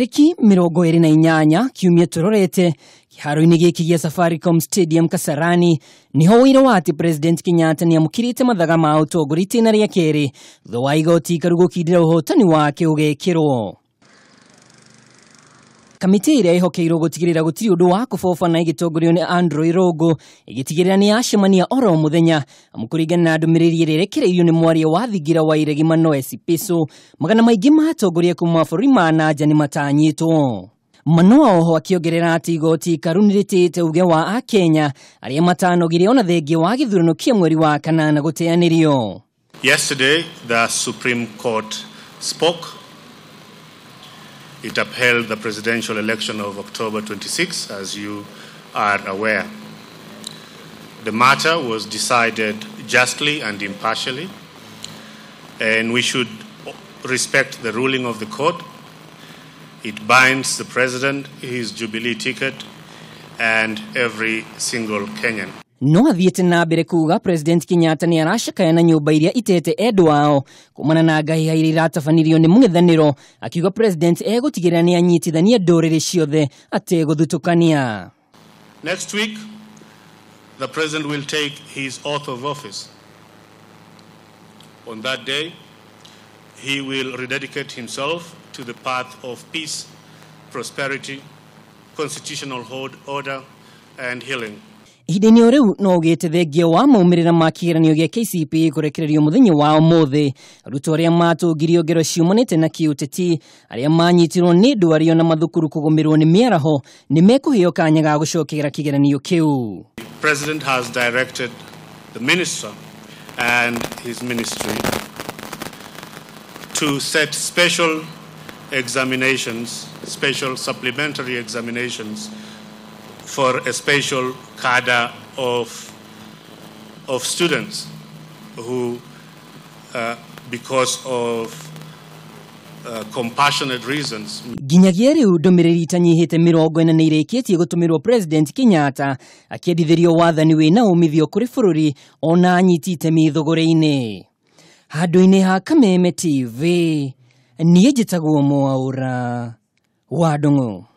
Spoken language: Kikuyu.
Tariki 28 kiumia turorete kiharo-inĩ gĩkĩ gĩa Safaricom Stadium Kasarani niho ũira wa atĩ President Kenyatta nĩamũkĩrĩte mathaga ma ũtongoria itĩna rĩa kerĩ thutha wa igoti ikaru gũkindĩra ũhotani wake ũgekĩrwo. Kamĩtĩ ĩrĩa ĩhokeirwo gũtigĩrĩra gũtirĩ ũndũ wa kũbobana ĩgĩtongorio nĩ Andrew Irũngũ ĩgĩtigĩrĩra nĩ yacemania oro mũthenya amu kũringana na ndũmĩrĩri ĩrĩa ĩrekereirio nĩ mwaria wa thingira wa iregi Manoe Sipisu, magana maingĩ ma atongoria kuma mabũrũri ma na nja nĩ matanyĩtwo. Manoa oho akĩongerera atĩ igoti ikaru nĩrĩtĩĩte uge wa akenya arĩa matanogire ona thengia wa gĩthurano kĩa mweri wa kanana gũteanĩrio. Yesterday, the Supreme Court spoke. It upheld the presidential election of October 26, as you are aware. The matter was decided justly and impartially, and we should respect the ruling of the court. It binds the president, his Jubilee ticket, and every single Kenyan. No athiĩte na mbere kuga President Kenyatta nĩ aracakaya na nyũmba iria itete endwa ao kumana na ngahĩha iria iratabanirio nĩ mũng'ethanĩro, akiuga President egũtigĩrĩra nĩ anyitithania ndũrĩrĩ ciothe ategũthutũkania. Next week, the president will take his oath of office. On that day, he will rededicate himself to the path of peace, prosperity, constitutional order, and healing. Ihinda-inĩ o rĩu no ũgĩte thengia wa maumĩrĩra ma kĩgeranio gĩa KCPE kũrekererio mũthenya wa ũmũthĩ, arutwo arĩa matũngirio ngero ciumanĩte na kĩũteti, arĩa manyitirwo nĩ ndwari ona mathukuru kũgũmĩrwo nĩ mĩaraho nĩ mekũheo kanya ga gũcokera kĩgeranio kĩu. The president has directed the minister and his ministry to set special examinations, special supplementary examinations for a special cadre of students who, because of compassionate reasons. Nginyagia rĩu ndũmĩrĩri itanyihĩte 40 nĩ irĩkĩtie gũtũmĩrwo President Kenyatta akĩendithĩrio wathani wĩna umithio kũrĩ bũrũri ona anyiti itemi thũgũrĩ-inĩ. Handũ-inĩ ha Kameme TV, niĩ njĩtagwo Mwaũra wa Ndung'u.